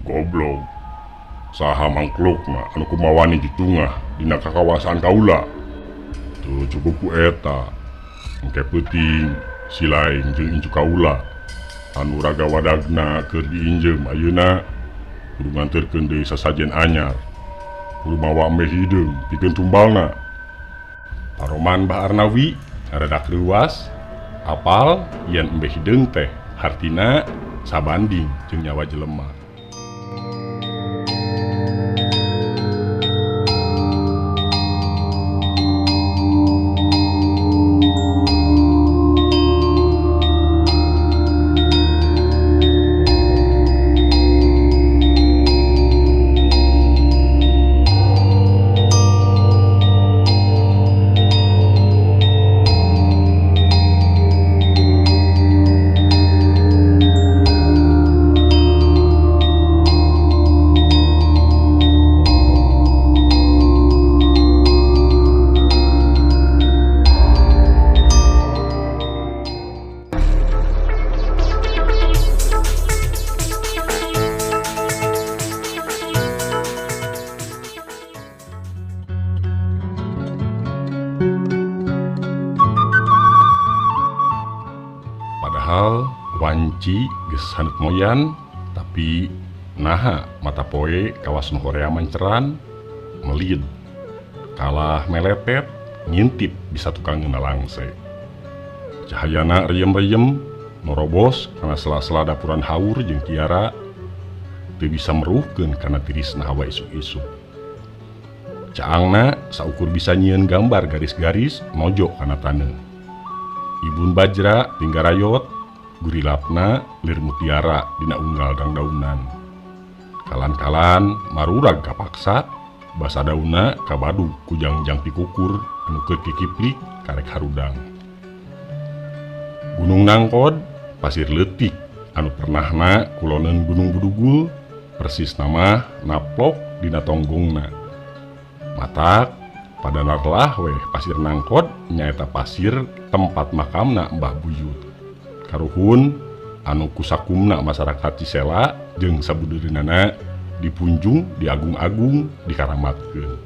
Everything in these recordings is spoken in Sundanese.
Goblok. Saha mangklukna anu kumawani ditungah dina kakawasaan kaula. Teu cukup ku eta. Engke peuting silaing jeung incu kaula anu raga wadagna keur diinjeum ayeuna kudu nganterkeun deui sasajen anyar. Kudu mawa embe hideung pikeun tumbalna. Paroman Bah Arnawi ngaradak reuwas apal yen embe hideung teh hartina sabanding jeung nyawa jelema. Padahal wanci geus haneut moyan, tapi naha mata poe kawas nu horea manceran melid kalah melepet ngintip bisa tukang nalangse. Cahayana riem-riem norobos kana sela-sela dapuran haur jeung Tiara teu bisa meruhkeun kana tirisna hawa isuk-isuk. Caangna saukur bisa nyieun gambar garis-garis nojo kana taneuh. Ibun Bajra tinggarayot gurilapna lir mutiara dina unggal dangdaunan. Kalan-kalan marurag kapaksa basa dauna kabadug ku jangjang pikukur anu keur kikiplik karek harudang. Gunung Nangkod pasir leutik anu pernahna kuloneun Gunung Budugul persis nama naplok dina tonggongna. Matak pada narlah weh pasir Nangkod nyaeta pasir tempat makamna Mbah Buyut. Karuhun anu kusakumna masyarakat Cisela jeung sabudeureunana dipunjung, diagung-agung, dikaramatkeun.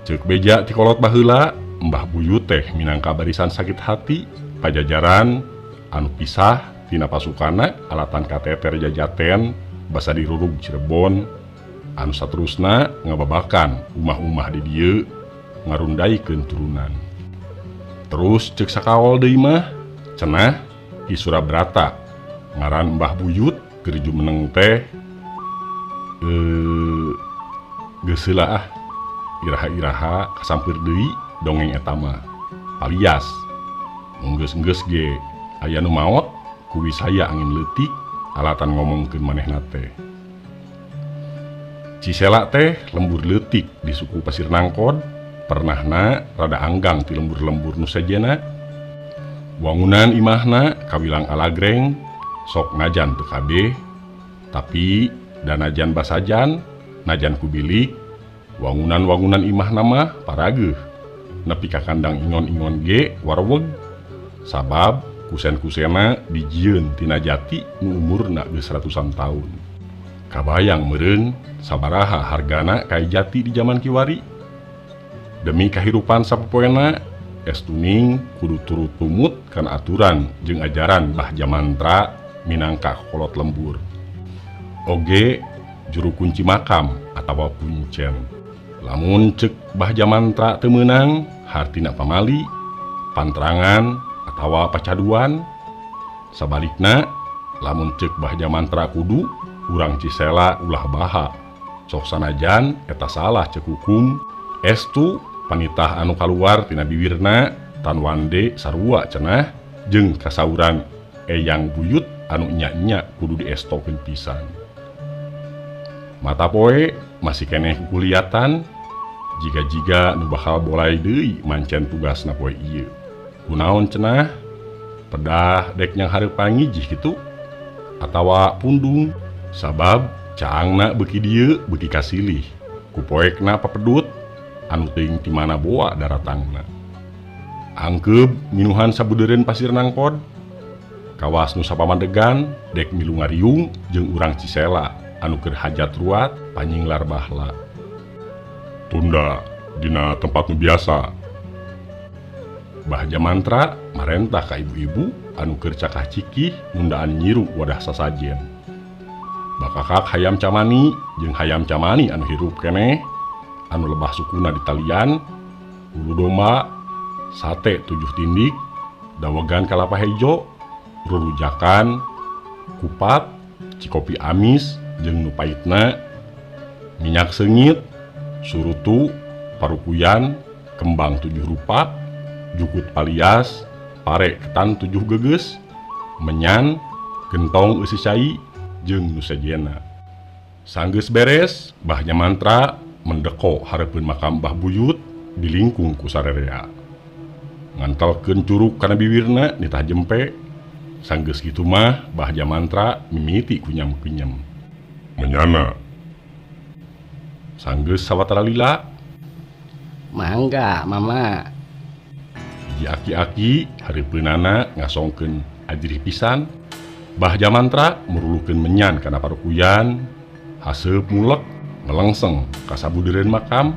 Ceuk beja ti kolot baheula, Mbah Buyut teh minangka barisan sakit hati pajajaran anu pisah tina pasukana alatan kateter jajaten basa dirurug Cirebon anu saterusna ngababakan umah-umah di dieu ngarundaikeun turunan. Terus ceuk sakaol deui mah cenah Ki Surabrata ngaran Mbah Buyut keur jumeneng teh geus heula ah iraha-iraha kasampeur deui dongeng eta mah palias enggeus-enggeus ge aya nu maot ku wisaya angin leutik alatan ngomongkeun manehna teh. Cisela teh lembur leutik di suku Pasir Nangkod pernahna rada anggang ti lembur-lembur nu sejena. Wangunan imahna kawilang alagreng sok najan teu kabeh tapi danajan basajan najan kubilik wangunan-wangunan imahna mah parageuh nepi ka kandang ingon-ingon ge warweg sabab kusen-kusena dijieun tina jati nu umurna geus ratusan taun. Kabayang meureun sabaraha hargana kai jati di jaman kiwari. Demi kahirupan sapopoena Estuning kudu turut tumut kana aturan jeung ajaran Bah Jamantra minangka kolot lembur. Oge juru kunci makam atawa kuncen. Lamun ceuk Bah Jamantra teu meunang hartina pamali, pantrangan atawa pacaduan. Sabalikna lamun ceuk Bah Jamantra kudu urang Cisela ulah baha. Sok sanajan eta salah ceuk hukum estu panitah anu kaluar tina biwirna tanwande sarua cenah jeung kasauran eyang buyut anu nya-nya kudu diestokeun pisan. Mata poe masih keneh kukuliatan jiga-jiga nu bakal bolai deui mancen tugasna poe ieu. Kunaon cenah pedah dek nyang hareupan ngijih kitu atawa pundung sabab caangna beuki dieu beuki kasilih ku poekna papedut anu teuing ti mana boa daratangna. Angkeub minuhan sabudeureun Pasir Nangkod Kawas nu sapamandegan dek milu ngariung jeung urang Cisela anu keur hajat ruat panyinglar bahla. Tunda dina tempat nu biasa. Bahja Mantra marentah ka ibu-ibu anu keur cakah cikih ngundaan nyiru wadah sasajen. Bakakak hayam camani jeung hayam camani anu hirup keneh anu lebah sukuna di talian, hulu domba, sate 7 tindik, dawegan kalapa hejo, rurujakan, kupat, cikopi amis jeung nu paitna, minyak seungit, surutu, parukuyan, kembang 7 rupa, jukut palias, pare ketan 7 geges, menyan, gentong eusi cai jeung nu sejenna. Sanggeus beres, Bahja Mantra mendeko hareupeun makam Mbah Buyut dilingkung ku sarerea. Ngantelkeun curug kana biwirna nitah jempe. Sanggeus kitu mah Bahja Mantra mimiti kunyam-kunyam. Menyana. Sanggeus sawatara lila. Mangga, Mama. Hiji aki-aki hareupeunana ngasongkeun ajrih pisan. Bahja Mantra murulukeun menyan kana parukuyan, haseup mulek ngelengseng ka sabudeureun makam.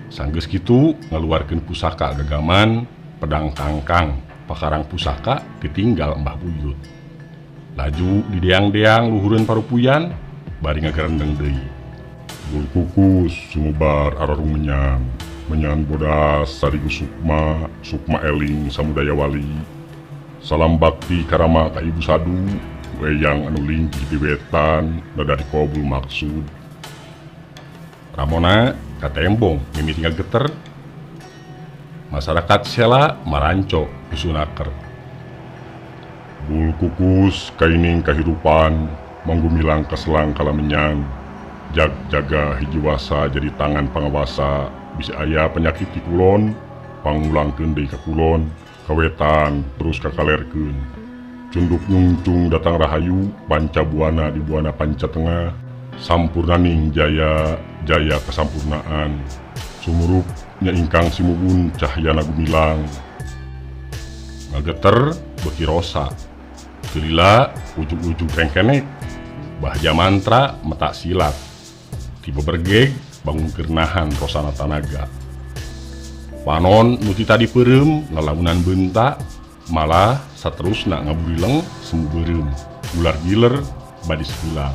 Sanggeus kitu ngaluarkeun pusaka gagaman, pedang kangkang, pakarang pusaka ditinggal Mbah Buyut. Laju dideang-deang luhureun parupuyan bari ngagerendeng deui. Bul kukus sumebar ararung menyan, menyan bodas sarigu sukma, sukma eling samudaya wali. Salam bakti karama ka Ibu Sadu, weyang anu linggih di wetan, dada dikobul maksud. Ramona katembong mimiti ngageter. Masyarakat Sela maranco kusunaker. Bul kukus kaining kahirupan, manggumilang kaselang kalamenyan. Jag jaga hiji wasa jadi tangan pangawasa, bisi aya penyakit di kulon, pangulangkeun deui ka kulon, kawetan terus kakalerkeun. Cunduk nyungcung datang rahayu, panca buana di buana panca tengah, sampurnaning jaya jaya kesampurnaan. Sumurup nya ingkang simuwun cahyana gumilang. Ngageter beuki rosa. Kelila ujug-ujug rengkenek. Bahja Mantra metak silat. Tiba bergeg bangun kernahan rosana tanaga. Panon nu ti tadi peureum lalaunan beunta, malah saterusna ngaburileng semu beureum. Ular giler badi sekulang.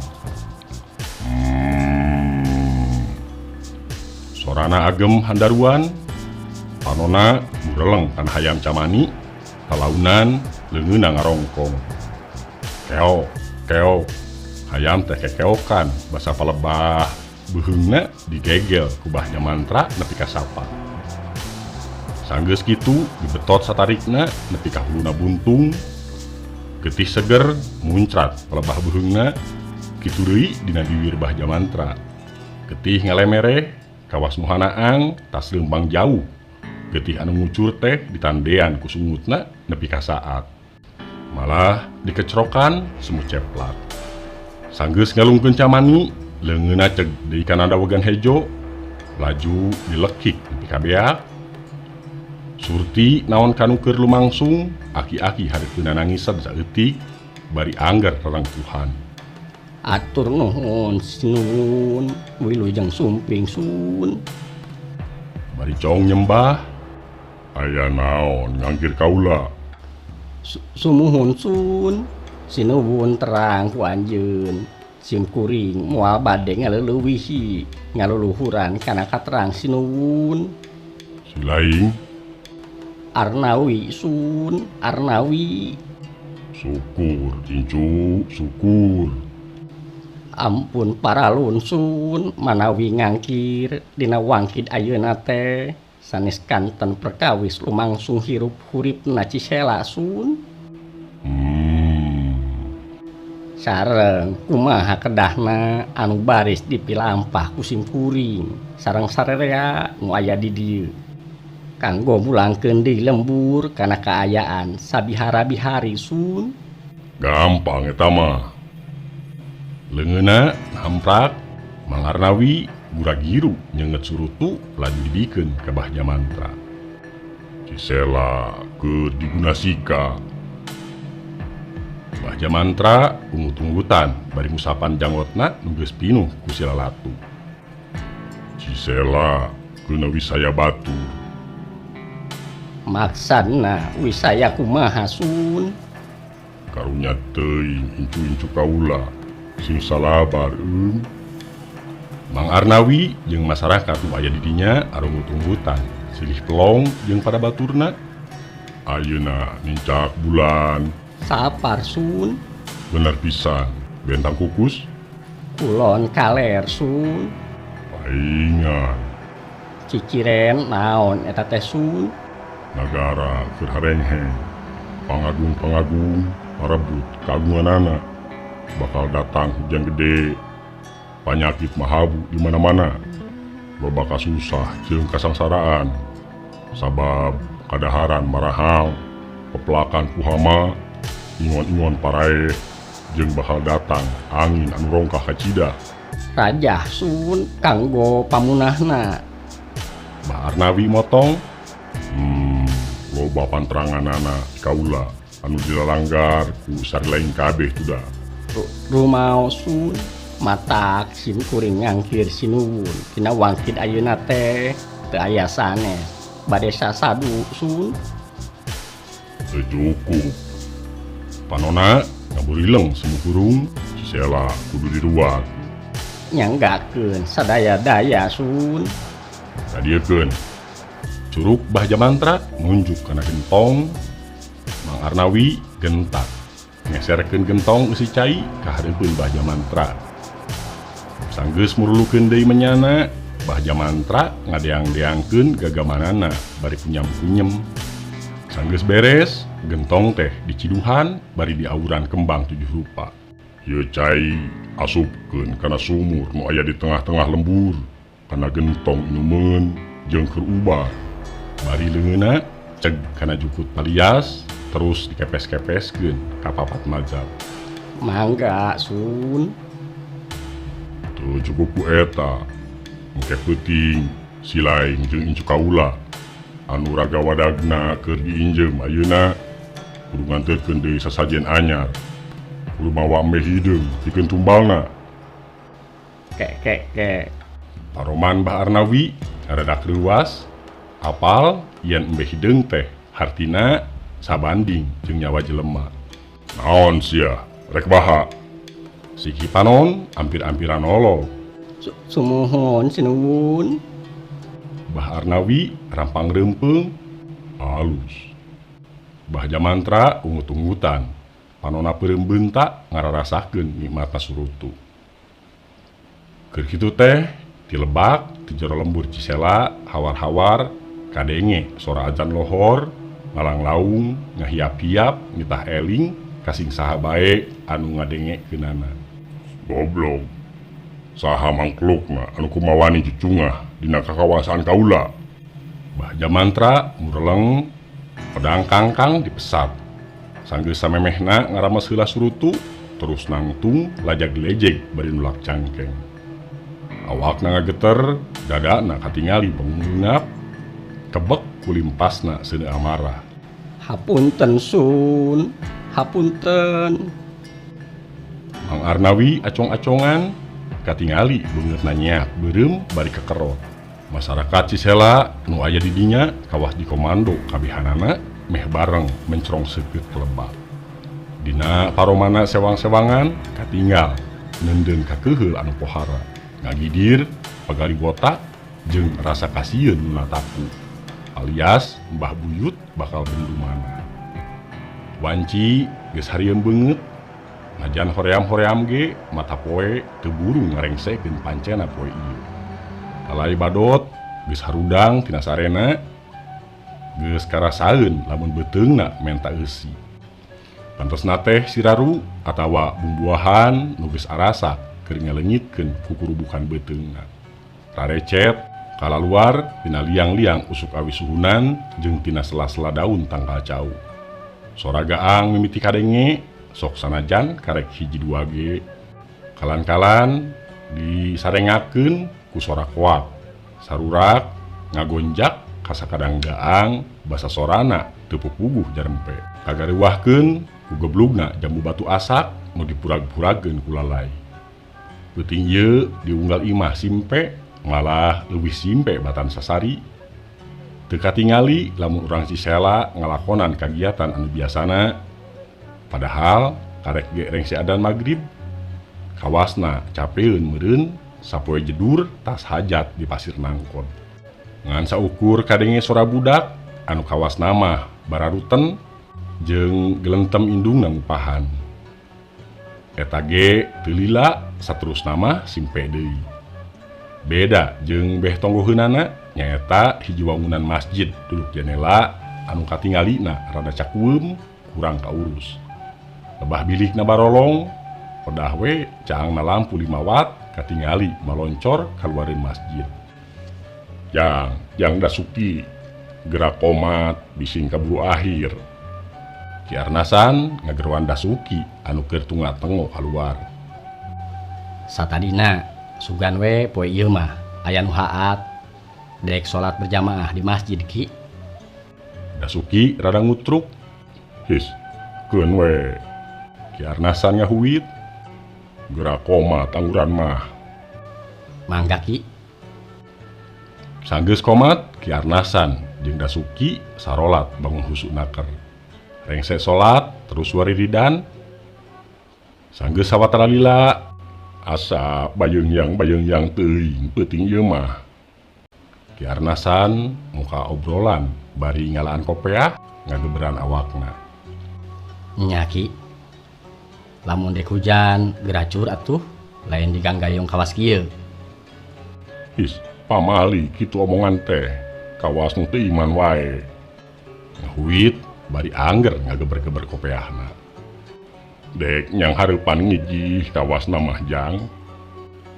Sorana agem handaruan, panona bureleng kana hayam camani, talaunan leungeunna ngarongkong. Keok, keok, hayam teh kekeokan basa palebah, beuheungna digegel ku Bahja Mantra nepi ka sapa. Sanggeus kitu dibetot satarikna nepi ka huluna buntung, getih seger muncrat palebah beuheungna, kitu deui dina biwir Bahja Mantra. Getih ngalemereh kawas nu hanaang tas leumpang jauh, getih anu ngucur teh ditandean ku sungutna nepi ka saat. Malah dikecrokan semu ceplat. Sanggeus ngalungkeun camani, leungeunna ceg deui kana dawegan hejo, laju dilekik nepi ka beak. Surti naon kanu keur lumangsung, aki-aki hareupeunna nangisan saeutik bari angger rerengkuhan. Atur nuhun sinuwun, wilujeng sumping sun. Bari cong nyembah, aya naon ngangkir kaula. Sumuhun sun, sinuwun terang ku anjeun. Sim kuring moal bade ngaleuwihi, ngaluluhuran kana katerang sinuwun. Silaing Arnawi sun, Arnawi. Syukur incu, syukur. Ampun paralun sun, manawi ngangkir dina wangkid ayeuna teh sanes kanten perkawis lumangsung hirup huripna Cisela sun. Sareng kumaha kedahna anu baris dipilampah ku simkuring sareng sarerea nu aya di dieu. Kanggo mulangkeun deui lembur kana kaayaan sabihara-bihari sun. Gampang eta mah. Leungeunna hamprak Mangarnawi guragiru nyenget surutu laju dibikeun ka Bahja Mantra. Cisela keur digunasika. Bah Jamantra ungut-ungutan bari ngusapan janggotna nu geus pinuh ku silalatu. Cisela keuna wisaya batu. Maksana wisaya kumaha Sun? Karunya teuing incu-incu kaula sing salabar eum. Mang Arnawi jeung masyarakat nu aya di dinya arungut-ungutan silih pelong jeung pada baturna. Ayeuna nincak bulan. Sapar Sun. Bener pisan, bentang kukus. Kulon kaler Sun. Paingan. Ciciren naon eta teh Sun? Nagara keur harengheng. Pangagung-pangagung parebut kagunganana. Bakal datang hujan gede. Panyakit mahabu di mana-mana. Loba kasusah jeung kasangsaraan. Sabab kadaharan marahal, pepelakan ku hama, ingon-ingon paraeh, jeung bakal datang angin anu rongkah kacida. Rajah Sun kanggo pamunahna. Bah Arnawi motong. Loba pantranganana kaula anu dilalanggar ku sarilain kabeh tuda. Rumaos Sun matak sim kuring ngangkir sinuwun dina wangkid ayeuna teh teu aya sanes. Bade sasadu Sun. Teu cukup. Panona ngaburileng semu hurung, Cisela kudu diruat. Nyanggakeun sadaya-daya Sun. Kadiekeun. Curug Bah Jamantra nunjuk kana gentong. Mang Arnawi gentak. Ngeserkeun gentong eusi cai ka hareupeun Bah Jamantra. Sanggeus murulukeun deui menyana, Bah Jamantra ngadeang-deangkeun gagamanana bari kunyam-kunyem. Sanggeus beres, gentong teh diciduhan bari diawuran kembang 7 rupa. Ieu cai asupkeun kana sumur nu aya di tengah-tengah lembur, kana gentong inumeun jeung keur ubar. Bari leungeunna ceg kana jukut palias terus dikepes-kepeskeun ka papat mazhab. Mangga Sun. Teu cukup ku eta. Engke peuting silaing jeung incu kaula anu raga wadagna keur diinjem ayeuna kudu nganterkeun deui sasajen anyar. Kudu mawa meh hideung pikeun tumbalna. Kek kek kek. Paroman Bah Arnawi rada reuas apal yen embe hideung teh hartina sabanding jeung nyawa jelema. Naon sia rek baha? Siki panon ampir-ampiran nolog. Sumuhun sinuwun. Bah Arnawi rampang reumpeung alus. Bah Jamantra ungut-ungutan panona peureum beunta ngararasakeun nikmatna surutu. Keur kitu teh tilebak ti jero lembur Cisela hawar-hawar kadenge sora ajan lohor ngalanglaung ngahiap-hiap nitah eling kasing saha bae anu ngadengekeunana. Goblok. Saha mangklukna anu kumawani cucungah dina kakawasaan kaula. Bah Jamantra mureleng pedang kangkang dipesat. Sanggeus samemehna ngarames heula surutu terus nangtung lajag-lejeg bari nulak cangkeng. Awakna ngageter, dadana katingali bengungap, kebek kulimpasna seuneu amarah. Hapunten Sun, hapunten. Mang Arnawi acong-acongan katingali beungeutna nyeak beureum bari kekerot. Masyarakat Cisela nu aya di dinya kawas dikomando kabehanana meh bareng mencerong seukeut kelebak. Dina paromana sewang-sewangan katinggal neundeun kakeuheul anu pohara. Ngagidir pagali botak jeung rasa kasieun nu nataku alias Mbah Buyut bakal bendumana. Wanci geus harieum beungeut najan hoream-hoream ge mata poe teu buru ngarengsekeun pancena poe ieu. Lalai badot geus harudang tina sarena geus karasaeun lamun beuteungna menta eusi. Pantesna teh siraru atawa bumbuahan nu geus arasak keur ngaleungitkeun kukurubukan beuteungna. Rarecet kalaluar tina liang-liang usuk awi suhunan jeung tina sela-sela daun tangkal cau. Sora gaang mimiti kadenge sok sanajan karek hiji dua ge. Kalan-kalan disarengakeun ku sora koak. Sarurak ngagonjak kasakadang gaang basa sorana teu pupuguh jarempe. Kagareuwahkeun Ku geblugna jambu batu asak nu dipurag-puragkeun ku lalay. Peuting ieu diunggal imah simpe malah leuwih simpe batan sasari. Teu katingali lamun urang Cisela ngalakonan kagiatan anu biasana. Padahal karek ge rengse adan magrib. Kawasna capeun meureun sapoe jedur tas hajat di Pasir Nangkod. Ngan saukur kadenge sora budak anu kawasna mah bararuten jeung gelentem indungna ngupahan. Eta ge teu lila saterusna mah simpe deui. Beda jeung beh tonggoheunana nyaeta hiji wangunan masjid duduk jenela anu katingalina rada cakueum kurang kaurus. Lebah bilikna barolong, pedah we caangna lampu 5 watt katingali maloncor kaluareun masjid. Jang, jang Dasuki gerak komat bising kaburu akhir. Ki Arnasan ngageroan Dasuki anu keur tunga-tengo kaluar. Satadina sugan we poe ieu mah aya nu haat dek salat berjamaah di masjid Ki. Dasuki rada ngutruk. His, keun we. Ki Arnasan ngahuit. Gerak komat angguran mah. Mangga Ki. Sanggeus komat Ki Arnasan jeung Dasuki sarolat bangun husuk naker. Rengse salat terus wariridan. Sanggeus sawatara lila asa bayeung-yang teuing peuting ieu mah. Ki Arnasan muka obrolan bari ngalaan kopeah ngageberan awakna. Nya Ki. Lamun dek hujan geracur atuh lain diganggayung kawas kieu. Is, pamali kitu omongan teh. Kawas nu teu iman wae. Ngahuit bari angger ngageber-geber kopeahna. Dek nyang hareupan ngijih kawasna mah jang.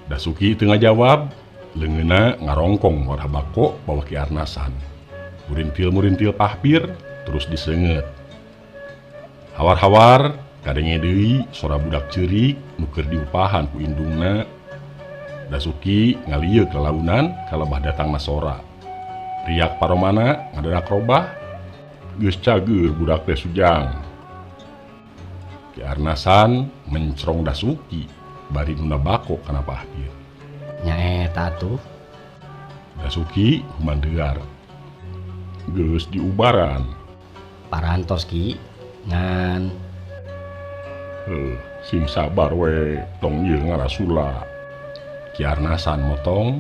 Dasuki teu ngajawab, leungeunna ngarongkong warah bako bawa Ki Arnasan. Murintil-murintil pahpir terus diseungeut. Hawar-hawar kadenge deui sora budak ceurik nu keur diupahan ku indungna. Dasuki ngalieuk lalaunan kalebah datangna sora. Riak paromana ngadadak robah. Geus cageur budak teh sujang. Ki Arnasan mencrong Dasuki bari nuna bako kana pahpir. Nyaeta atuh. Dasuki humandear. Geus diubaran. Parantos Ki ngan. Heuh, sing sabar we tong ieu ngarasula. Ki Arnasan motong.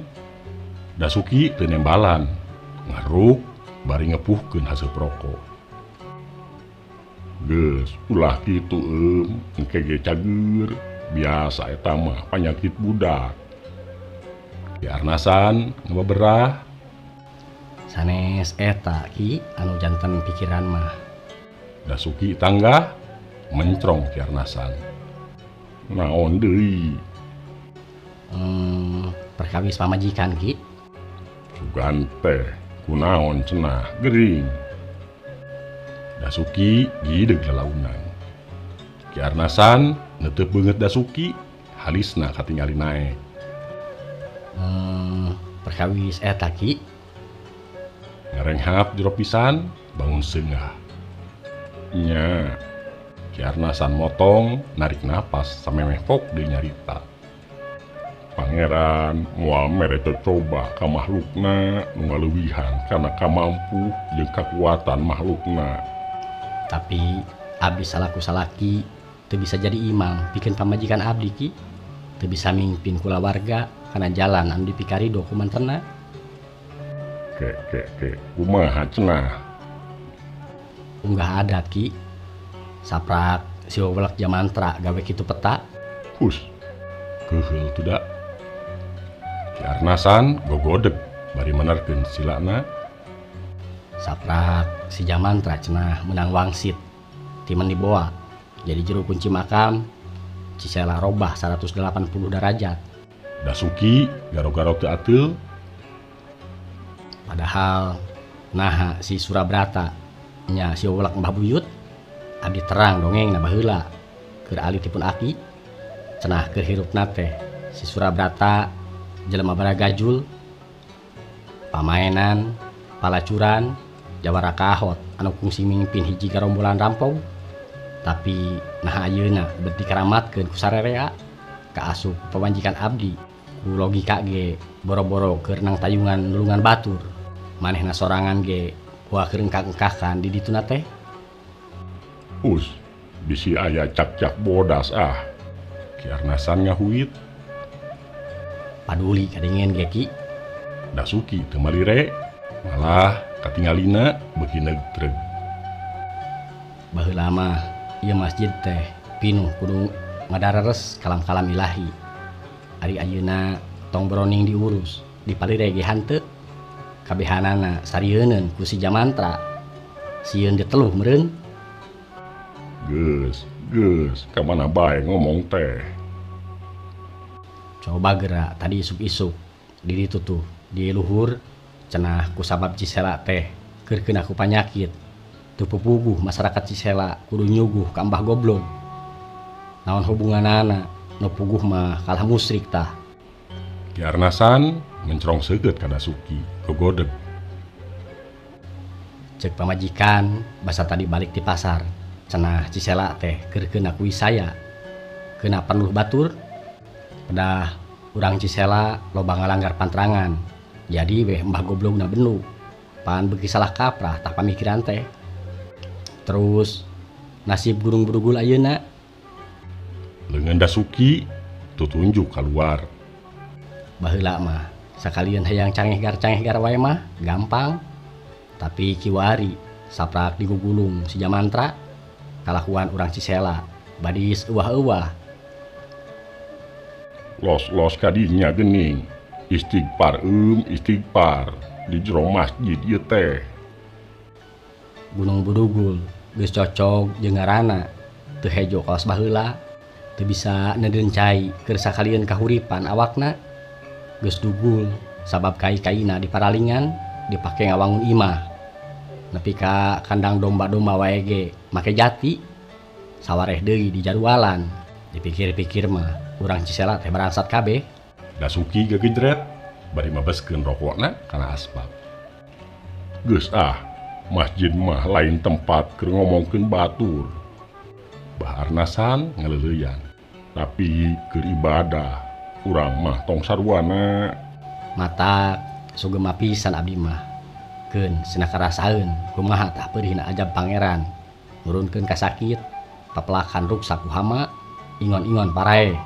Dasuki teu nembalan, ngaruk bari ngepuhkeun hasil rokok. Geus ulah kitu engke ge cageur, biasa eta mah panyakit budak. Ki Arnasan ngabeberah. Sanes eta Ki anu janten pikiran mah. Dasuki tanggah mencrong Ki Arnasan. Naon deui? Perkawis pamajikan Ki. Sugan teh kunaon cenah gering. Dasuki gideg lalaunan. Ki Arnasan netep beungeut Dasuki, halisna katingali naek. Perkawis eta Ki. Ngarenghap jero pisan bangun seungah. Nya. Ki Arnasan motong narik napas samemeh pok deui nyarita. Pangeran moal mere cocoba ka makhlukna nu ngaleuwihan kana kamampu jeung kakuatan makhlukna. Tapi abdi salaku salaki teu bisa jadi imam pikeun pamajikan abdi Ki. Teu bisa mimpin kulawarga kana jalan anu dipikarido ku mantenna. Ke ke ke kumaha cenah? Unggah adat Ki. Saprak si welek jamantra gawe kitu peta. Hus. Keuheul tu da. Ki Arnasan gogodeg bari menerkeun silana. Saprak si jamantra cenah menang wangsit timen diboa jadi juru kunci makam Cisela robah 180 derajat. Dasuki garo-garo teu ateul. Padahal naha si Surabrata nya si welek Mbah Buyut abdi terang dongeng na baheula keur alit dipun aki cenah keur hirupna teh si Surabrata jelema baragajul pamaenan palacuran jawara kahot anu kungsi mimpin hiji garombolan rampong. Tapi nah ayeuna bet dikaramatkeun ku sarerea kaasup pamajikan abdi ku logika ge boro-boro keur nang tayungan nulungan batur. Manehna sorangan ge kuah keur engkak-engkakan di dituna teh. Us, bisi aya cak-cak bodas ah. Ki Arnasan ngahuit. Paduli kadengin ge Ki. Dasuki teu malire, malah katingalina beuki neugtreg. Baheula mah ieu masjid teh pinuh kudu ngadareres kalam-kalam ilahi. Ari ayeuna tong boroning diurus, dipalire ge hanteu. Kabehanana sarieuneun ku si Jamantra. Sieun diteluh meureun. Geus, geus, ka mana bae ngomong teh. Coba gerak tadi isuk-isuk di ditu tuh di luhur cenah ku sabab Cisela teh keur keuna ku panyakit. Teu pupuguh masyarakat Cisela kudu nyuguh ka Mbah Goblog. Naon hubunganana nu puguh mah kalah musyrik tah. Ki Arnasan mencrong seukeut ka Dasuki, gogodeg. Ceuk pamajikan basa tadi balik ti pasar cenah Cisela teh keur keuna ku wisaya. Keuna penuh batur. Pedah urang Cisela loba ngalanggar pantrangan. Jadi weh Mbah Goblogna benu. Pan beuki salah kaprah tah pamikiran teh. Terus nasib Gunung Bedugul ayeuna. Leungeun Dasuki tutunjuk kaluar. Baheula mah sakalian hayang cangehgar-cangehgar wae mah gampang. Tapi kiwari saprak digugulung si Jamantra kalakuan urang Cisela badis euwah-euwah. Los-los kadinya geuning. Istighfar istighfar di jero masjid ieu teh. Gunung Bedugul geus cocok jeung ngaranna teu hejo kawas baheula, teu bisa neudeun cai keur sakalieun kahuripan awakna. Geus dugul sabab kai-kaina diparalingan dipake ngawangun imah. Nepi ka kandang domba-domba wae ge make jati. Sawareh deui di jarualan. Dipikir-pikir mah urang Cisela teh barangsat kabeh. Dasuki gegejret bari mabeskeun rokokna kana asbak. Geus ah, masjid mah lain tempat keur ngomongkeun batur. Bah Arnasan ngaleuleuyan. Tapi keur ibadah urang mah tong saruana. Mata sugema pisan abdi mah. Keun cenah karasaeun kumaha tah peurihna ajab pangeran. Nurunkeun ka sakit, papelakan ruksak ku hama, ingon-ingon paraeh.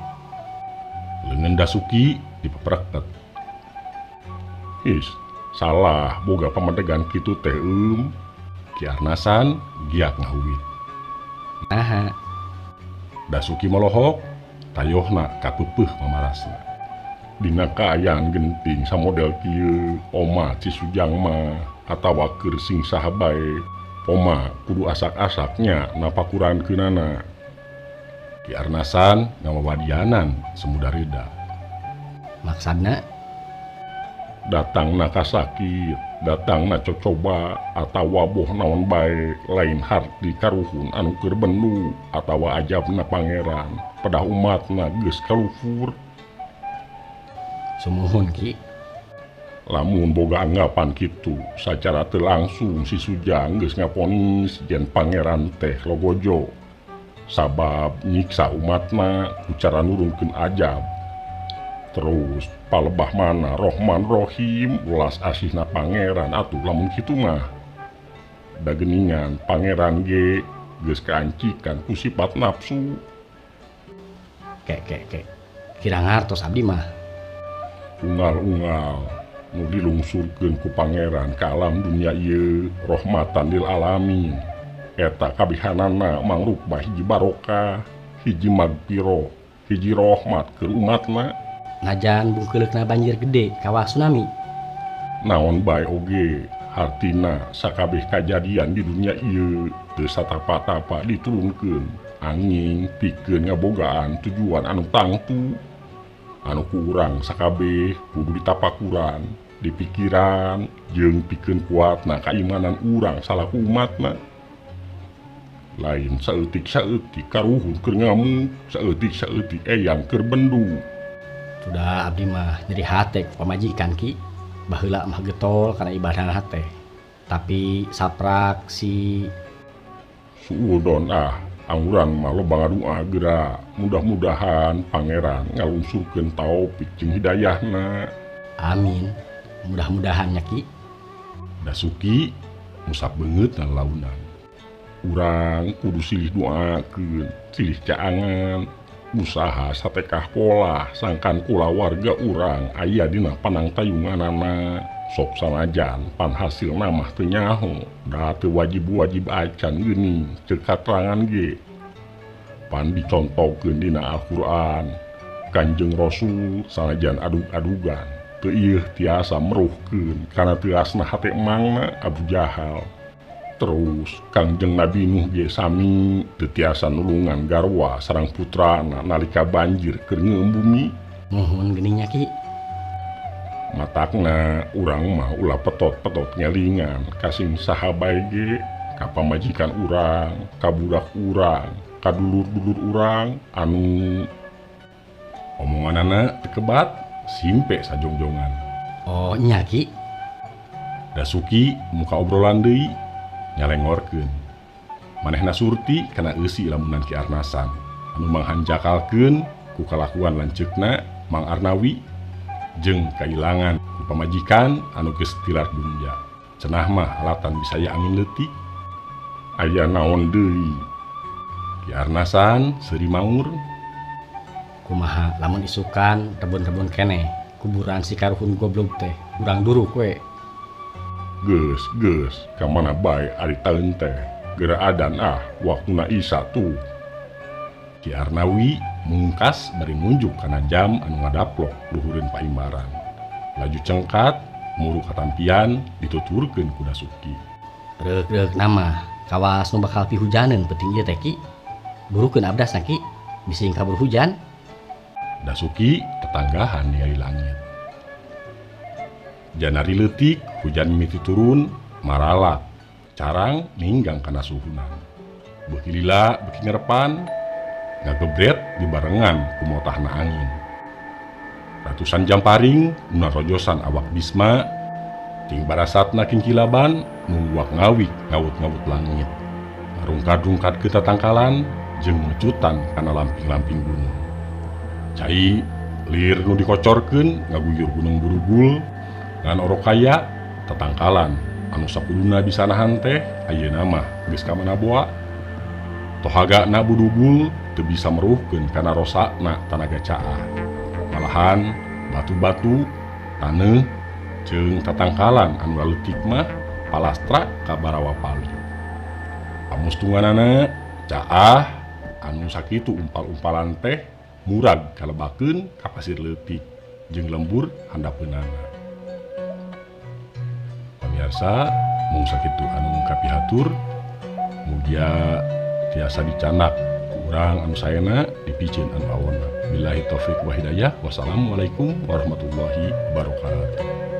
Leungeun Dasuki dipepreket. Is, salah boga pamedegan kitu teh Ki Arnasan giat ngahuit. Naha. Dasuki molohok, tayohna kapeupeuh mamarasna. Dina kaayaan genting samodel kieu, oma Ci Sujang mah atawa keur sing saha bae, oma kudu asak-asaknya napakurankeunana. Ki Arnasan ngawawadianan semuda reda. Maksudna? Datangna ka sakit, datangna cocoba atawa boh naon bae lain harti karuhun anu keur bendu atawa ajabna pangeran pedah umatna geus kalufur. Sumuhun Ki. Lamun boga anggapan kitu sacara teu langsung si Sujang geus ngaponis yen pangeran teh logojo. Sabab nyiksa umatna ku cara nurunkeun ajab. Terus palebah mana Rohman Rohim ulas asihna pangeran atuh lamun kitu mah. Da geuningan pangeran ge geus kaancikan ku sifat nafsu. Ke ke ke. Kira ngartos abdi mah. Unggal-unggal nu dilungsurkeun ku pangeran ka alam dunia ieu rahmatan lil alamin. Eta kabihanana mangrupa hiji barokah, hiji magfirah, hiji rahmat keur umatna. Najan bungkeuleukna banjir gede kawas tsunami. Naon bae oge hartina sakabeh kajadian di dunia ieu teu satapa-tapa diturunkeun angin pikeun ngabogaan tujuan anu tangtu. Anu ku urang sakabeh kudu ditapakuran, dipikiran jeung pikeun kuatna kaimanan urang salaku umatna. Lain saeutik-saeutik karuhun keur ngamuk, saeutik-saeutik eyang keur bendu. Sudah abdi mah nyeri hate ku pamajikan Ki. Baheula mah getol kana ibadahna teh. Tapi saprak si suudon ah, Angurang mah loba ngadua geura mudah-mudahan pangeran ngalungsurkeun taufik jeung hidayahna. Amin. Mudah-mudahan nya Ki. Dasuki musap beungeut na launan. Urang kudu silih doakeun, silih caangan, usaha satekah pola sangkan kulawarga urang aya dina panangtayunganana. Sok sanajan pan hasilna mah teu nyaho, da teu wajib-wajib acan geuning ceuk katerangan ge. Pan dicontohkeun dina Al-Qur'an, Kanjeng Rasul sanajan adug-adugan teu ieu tiasa meruhkeun kana teuasna hate emangna Abu Jahal. Terus Kangjeng Nabi Nuh ge sami teu tiasa nulungan garwa sareng putrana nalika banjir keur ngeueum bumi. Nuhun geuning nya Ki. Matakna urang mah ulah petot-petot ngelingan kasing saha bae ge, ka pamajikan urang, ka budak urang, ka dulur-dulur urang anu omonganana teu kebat simpe sajongjongan. Oh nya Ki. Dasuki muka obrolan deui nyalengorkeun. Manehna Surti kana eusi lamunan Ki Arnasan anu manghanjakalkeun ku kalakuan lanceukna Mang Arnawi jeung kailangan ku pamajikan anu geus tilar dunya. Cenah mah alatan bisa aya angin leutik. Aya naon deui? Ki Arnasan seuri maur. Kumaha lamun isukan rebun-rebun keneh kuburan si karuhun goblog teh urang duruk we. Geus geus ka mana bae ari taeun teh geura adan ah waktuna Isya tuh. Ki Arnawi mungkas bari nunjuk kana jam anu ngadaplok luhureun paimbaran. Laju cengkat muru katampian dituturkeun ku Dasuki. Reuk-reuk nama kawas nu bakal pihujaneun peuting ieu teh Ki. Burukeun abdasna Ki, bisi kabur hujan. Dasuki tetanggahan ningali langit. Janari leutik hujan mimiti turun maralak carang ninggang kana suhunan. Beuki lila beuki ngerepan ngagebret dibarengan ku motahna angin. Ratusan jamparing nu narojosan awak Bisma ting barasatna kingkilaban nungguak ngawik ngawut-ngawut langit. Rungkad-rungkad ke tatangkalan jeung mecutan kana lamping-lamping gunung. Cai lir nu dikocorkeun ngaguyur gunung burugul ngan orok kaya tatangkalan anu sakuduna bisa nahan teh ayeuna mah geus ka mana boa. Tohagana budugul teu bisa meruhkeun kana rosakna tanaga caah. Malahan batu-batu, taneuh jeung tatangkalan anu laleutik mah palastra ka barawa pali. Pamustunganana caah anu sakitu umpal-umpalan teh murag kalebakeun ka pasir leutik jeung lembur handapeunana. Pamiarsa, mung sakitu anu kapihatur, mugia tiasa dicanak ku urang anu saena dipiceun anu awonna. Billahi taufik wa hidayah. Wassalamualaikum warahmatullahi wabarakatuh.